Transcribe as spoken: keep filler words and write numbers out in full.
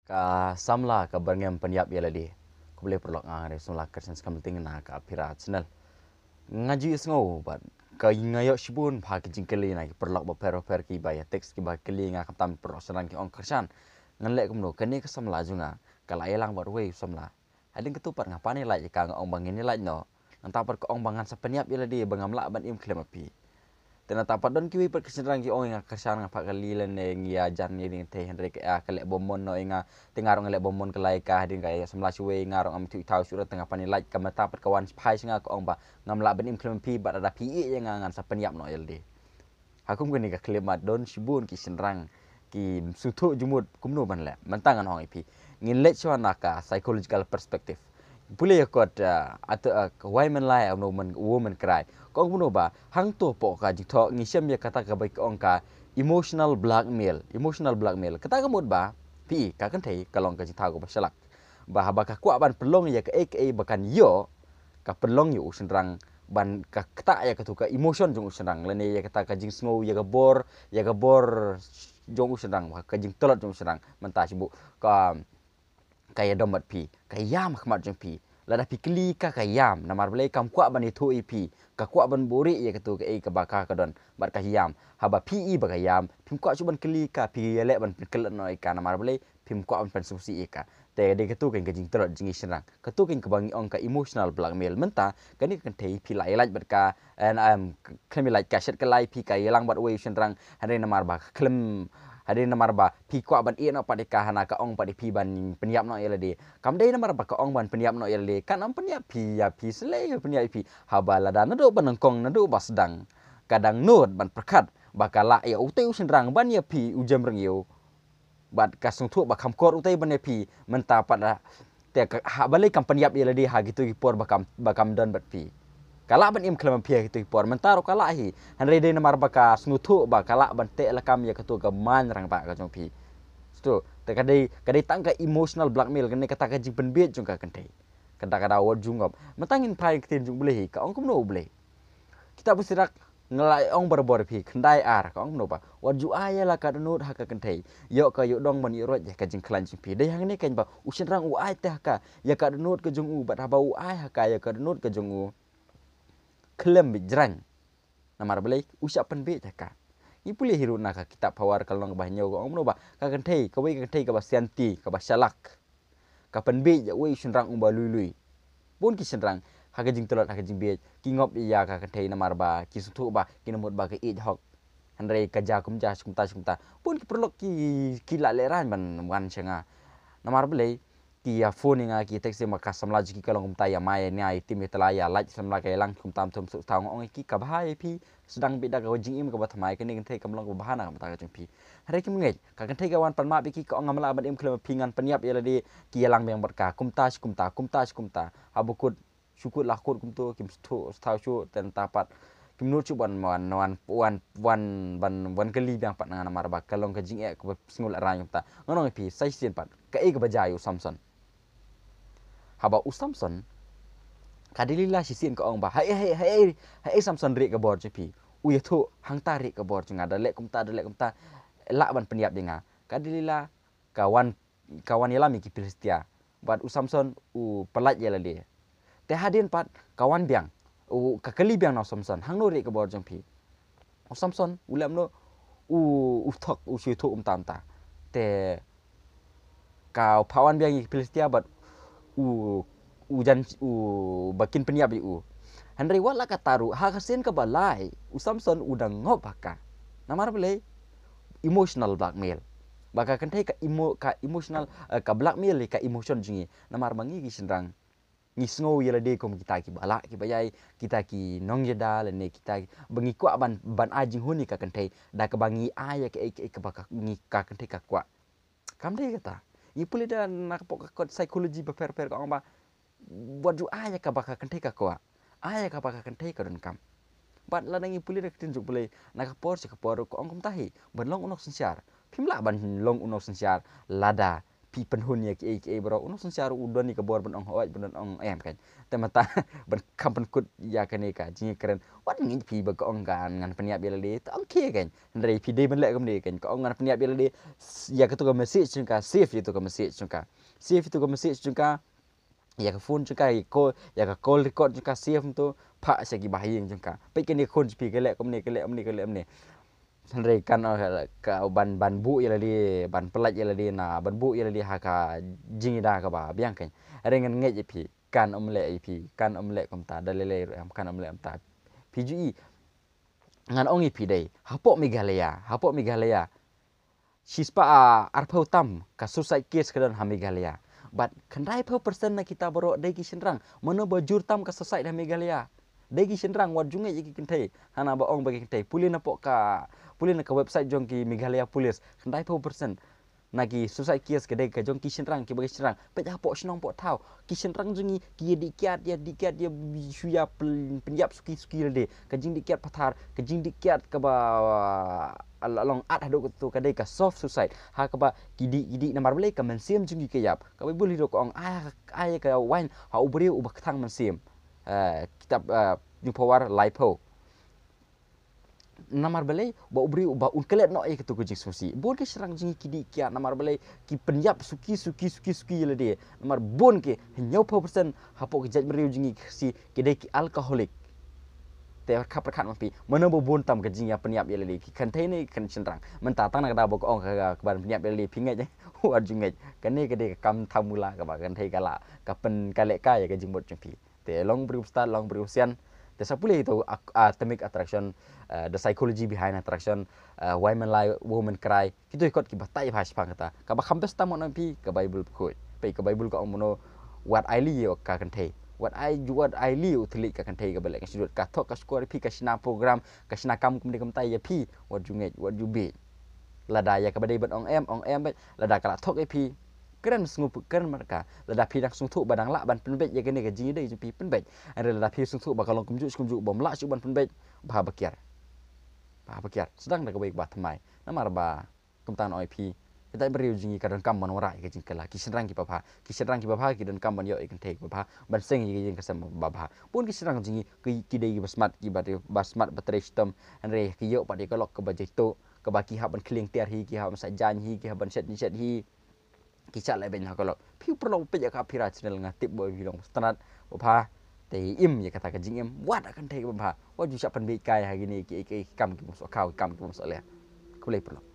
Ka samla kaba ngam pynïap ïa lade. Khublei paralok, nga dei u samla Christian Skamting na ka Pira Channel. Nga ju ïohsngew bad ka nga ïoh shibun bha ki jingkylli na ki paralok bapher bapher kiba ïa text kiba kylli nga khamtam paralok shynrang ki ong Christian, ngan leh kumno, kane ka samla jong nga ka la ïalang bad uwei u samla. Hadien kata pat nga pan ïalait ïa ka, nga ong ba ngin ïalait noh. Nangta pat ka ong ba ngan sa pynïap ïa lade ba ngam lah ban im khlem ïa phi. Te nangta pat don kiwei pat ki shynrang ki ong ïa nga Christian, nga phah kali lane ngi ïa jan ïa ding te, hynrei ka, ah, ka leh bymman noh ïa nga. Te nga ruh nga leh bymman ka lai ka, hadien ka ïa samla shuwei, nga ruh ngam ithuh ithaw shuh ruh, te nga pan ïalait, ka mynta pat ka wan phai sha nga ka ong ba ngam lah ban im khlem ïa phi, bad lada phi ïeh ïa nga ngan sa pynïap noh ïa lade. Ha kum kane ka clip ma don shibun ki shynrang ki sngewthuh jingmut kumno ban leh. Mynta ngan ong ïa phi, ngin leit shuwa na ka psychological perspective. Pule ïa kot, ah, ata, ah, why men lie, ah, no men, women cry. Ka ong kumno ba hangto hapoh ka jingthoh ngi shem ïa kata kaba ki ong ka emotional blackmail. Emotional blackmail, kata ka mut ba phi, ka kynthei ka long ka jingthaw kaba shalak, ba haba ka kwah ban pynlong ïa kaei kaei ba kan ïoh, ka pynlong ïa u shynrang, ban ka ktah ïa katu ka emotion jong u shynrang, lane ïa kata ka jingsngew, ïa ka bor, ïa ka bor jong u shynrang, ka jingtlot jong u shynrang. Mynta shibun ka, ka ïadom bad phi, ka ïam ha khmat jong phi. Lada phi kylli ka, ka ïam, namar balei kam kwah ban ïathuh ïa phi, ka kwah ban buhrieh ïa katu kaei kaba ka, ka don, bad ka ïam. Haba phi i ba ka ïam, phim kwah shuh ban kylli ka, phi ïaleh ban pynkylli noh ïa ka, namar balei phim kwah ban pynsngewsih ïa ka. Te dei katu kane ka jingtlot jong ngi shynrang. Katu kane kaba ngi ong ka emotional blackmail. Mynta kane ka kynthei phi la ïalait bad ka, and, um, khlem ïalait, ka shet ka lai, phi ka ïalang bad uwei u shynrang, hynrei namar ba khlem, hynrei namar ba phi kwah ban ïeh noh pat ïa ka, hana ka ong pat ïa phi ban pynïap noh ïa lade. Kam dei namar ba ka ong ban pynïap noh ïa lade, kan ym pynïap phi ïa phi, shlei pynïap ïa phi. Haba lada naduh ba nyngkong, naduh ba sdang ka dang nud ban pyrkhat ba ka lah ïa utei u shynrang ban ïa phi u jem rynïew, bad ka sngewthuh ba kham kor utei ban ïa phi, mynta pat, ah, te ka, ha, balei kam pynïap ïa lade ha kitu ki por ba kam, ba kam don bad phi. Ka lah ban im khlem ïa phi ha kitu ki por, mynta ruh ka lah hi. Hynrei dei namar ba ka sngewthuh ba ka lah ban teh lakam ïa katu ka man rangbah ka jong phi. Sngewthuh, te ka dei, ka dei tang ka emotional blackmail, kane kata ka jingpynbiej jong ka kynthei. Kata ka daw wat ju ngop. Mynta ngin phai ïa ka ktien jong U Blei hi, ka ong kumno U Blei. Kitab u Sirak, nga la ong barabor phi, khyndai ar, ka ong kumno ba, wat ju ai ïa la ka dohnud ha ka kynthei, ïoh ka ïoh dong ban ïoh roit ïa ka jingkhlaiñ jong phi. Dei hangne keiñ ba u shynrang u ai te ha ka ïa ka dohnud ka jong u, bad haba u ai ha ka ïa ka dohnud ka jong u, khlem bit jrang. Namar balei, u shah pynbiej ha ka. Ngi pule hi ruh na ka kitab Phawar ka lynnong kaba hynñiew, ka ong kumno ba ka kynthei, kawei ka kynthei kaba sianti, kaba shalak, ka pynbiej ïa uwei u shynrang uba lui lui. Bun ki shynrang ha ka jingtlot, ha ka jingbiej, ki ngop ïa ka kynthei namar ba ki sngewthuh ba kin ym mut ba ka ïeit hok. Hynrei ka jia kum jia, sha kumta sha kumta. Bun ki paralok ki, ki la lehraiñ ban wan sha nga. Namar balei, ki ïa phone ïa nga, ki text ïa ma ka samla jong ki ka long kumta, ïa mai ïa niai, tim ïa tla, ïa lait samla ka ïalang kumta, ym thum suk thaw. Nga ong ïa ki, ka bha ïa phi, sdang beit da ka jingim kaba thymmai, kane ka kynthei kam long kaba bha na ka bynta ka jong phi. Hynrei kim ngeit, ka kynthei ka wan pan map ïa ki, ka ong ngam lah ban im khlem ïa phi, ngan pynïap ïa lade. Ki ïalang biang bad ka kumta shi kumta, kumta shi kumta. Haba kut shu kut la kut kumto, kim sngewthuh, sngewthuh shuh, te nangta pat kim nud shuh ban wan, wan, wan, wan, ban wan kylli biang pat na nga namar ba ka long ka jingeh kaba sngewlehrain kumta. Ngan ong ïa phi sa shisien pat kaei kaba jia ïa u Samson. Haba u Samson, ka Delila shisien ka ong ba, haei, haei, haei, haei Samson rieh ka bor jong phi. U ïathuh hangta rieh ka bor jong nga, da leh kumta, da leh kumta, lah ban pynïap ïa nga. Ka Delila ka wan, ka wan ïalam ïa ki Philistia. Bad u Samson u pyllait ïa lade. Te hadien pat ka wan biang, u, ka kylli biang na u Samson, hangno rieh ka bor jong phi. U Samson u leh kumno, u, u thok, u shu ïathuh kumta kumta. Te ka phah wan biang ïa ki Philistia bad u, u jan, u, ba kin pynïap ïa u. Hynrei wat la katta ruh, ha ka sien kaba lai, u Samson u dang ngop ha ka. Namar balei? Emotional blackmail. Ba ka kynthei ka emo-, ka emotional, eh, ka blackmail ïa ka emotion jong ngi. Namar ba ngi ki shynrang, ngi sngew ïa lade kum kita kiba lah kiba ïai, kita ki nongïada lane kita, ba ngi kwah ban, ban ai jinghun ïa ka kynthei da kaba ngi ai ïa kaei kaei kaba ka, ngi, ka kynthei ka kwah. Kam dei kata. Ngi pule da na ka pok ka kot psychology bapher bapher ka ong ba, wat ju ai ïa kaba ka kynthei ka kwah, ai ïa kaba ka kynthei ka donkam. Bad lada ngi pule da ka ktien jong U Blei, na ka por sha ka por ka ong kumta hi, ban long u nongsynshar. Phim lah ban long u nongsynshar lada ki pynhun ïa ki ei ki ei baroh. U nongsynshar u don ïa ka bor ban ong hooid, ban ong em kan. Te mynta ban kham pynkut ïa kane ka jingkren. Wat ngeit phi ba ka ong kan ngan pynïap ïa lade. Te ong khie kan. Hynrei phi dei ban leh kumne kan. Ka ong ngan pynïap ïa lade. Ïa katu ka message jong ka, save ïa katu ka message jong ka. Save ïa katu ka message jong ka. Ïa ka phone jong ka, ïa ka call, ïa ka call record jong ka, save tu. Phah sha ki bahaïing jong ka. Peit kane ka khun jong phi ka leh kumne, ka leh kumne, ka leh kumne. Hynrei kan, eh, ka ban, ban buh ïa lade, ban pyllait ïa lade na, ban buh ïa lade ha ka jingïada kaba biang kan. Hynrei ngan ngeit ïa phi, kan ym leh ïa phi, kan ym leh kumta, da lei lei ruh em, kan ym leh kumta. Phi ju i, ngan ong ïa phi dei, hapoh Meghalaya, hapoh Meghalaya. Shispah, ah, arphew tam ka suicide case ka don ha Meghalaya. Bad khyndaiphew percent na kita baroh dei ki shynrang. Mano ba jur tam ka suicide ha Meghalaya? Dei ki shynrang, wat ju ngeit ïa ki kynthei. Hana ba ong ba ki kynthei. Pule na poh ka, pule na ka website jong ki Meghalaya Police. Khyndaiphew percent na ki suicide case ka dei ka jong ki shynrang, kiba ki shynrang. Peit hapoh shnong poh thaw. Ki shynrang jong ngi ki ïa dih kiad, ïa dih kiad, ïa shu ïa pyn-, pynïap suki suki lade. Ka jingdih kiad pathar, ka jingdih kiad kaba, ah, la long at haduh katu ka dei ka soft suicide. Ha kaba ki dih, ki dih namar balei ka mynsiem jong ngi ka ïap. Ka Baibl hi ruh ka ong, ai, ai ka wine ha u briew uba kthang mynsiem. Eh, kitab, eh, Jingphawar laiphew. Namar balei, ba u briew, ba un klet noh ïa katu ka jingsngewsih. Bun ki shynrang jong ngi ki dih kiad, namar balei, ki pynïap suki, suki, suki, suki ïa lade. Namar bun ki, hynñiewphew percent hapoh ki jaitbynriew jong ngi ki Khasi, ki dei ki alcoholic. Te kha pyrkhat ma phi, mano ba bun tam ka jingïa pynïap ïa lade, ki kynthei ne ki shynrang. Mynta tang na ka daw ba ka ong ka, ka, ka ban pynïap ïa lade, phi ngeit, eh? Wat ju ngeit. Kane ka dei ka kam thamula kaba ka kynthei ka la, ka pyn, ka leh ka ïa ka jingmut jong phi. Te long briew stad, long briew sian. Te sa pule ito ak-, atomic attraction, eh, the psychology behind attraction, eh, why men lie, women cry. Kito i kot kiba tai bha shaphang kata. Kaba kham best tam mo na phi, ka Baibl bakhuid. Peit ka Baibl ka ong mano, wat ai li ïa ka kynthei. Wat ai, wat ai li u thylliej ka kynthei kaba leh ka shadut. Ka thok ka shkor phi ka shna program, ka shna kam kumne kumtai ïa phi, wat ju ngeit, wat ju bit. Lada ïa kaba dei ban ong em, ong em beit. Lada ka la thok ïa phi, kren sngewthuh, kren marka. Lada phi dang sngewthuh ba dang lah ban pynbeit ïa kane ka jingïadei jong phi, pynbeit. Hynrei lada phi sngewthuh ba ka long kumjuh shi kumjuh, bym lah shuh ban pynbeit, bha ba kiar. Bha ba kiar. Sdang da kawei kaba thymmai. Namar ba kumta ngan ong ïa phi, ka jaitbynriew jong ngi ka donkam ban wanrah ïa ka jingkylla. Ki shynrang kiba bha, ki shynrang kiba bha ki donkam ban ïoh ïa ka kynthei kaba bha, ban seng ïa ka jingkyrshan ba bha. Bun ki shynrang jong ngi ki, ki dei kiba smat, kiba dei, ba smat ba trei shitom. Hynrei ki ïoh pat ïa ka lok kaba jaituh, kaba ki hap ban khlieng tiar hi, ki hap ban sait jaiñ hi, ki hap ban shet shet hi. Ki shah leh beiñ ha ka lok. Phi paralok peit ïa ka Phi Rai channel, nga tip ba phi long ba sngewtynnat, ba bha. Te im ïa kata ka jingim. Wat ha ka kynthei kaba bha. Wat ju shah pynbeit kai ha kine ki, ki, ki kam ki bym soh khaw, ki kam ki bym soh leh. Khublei paralok.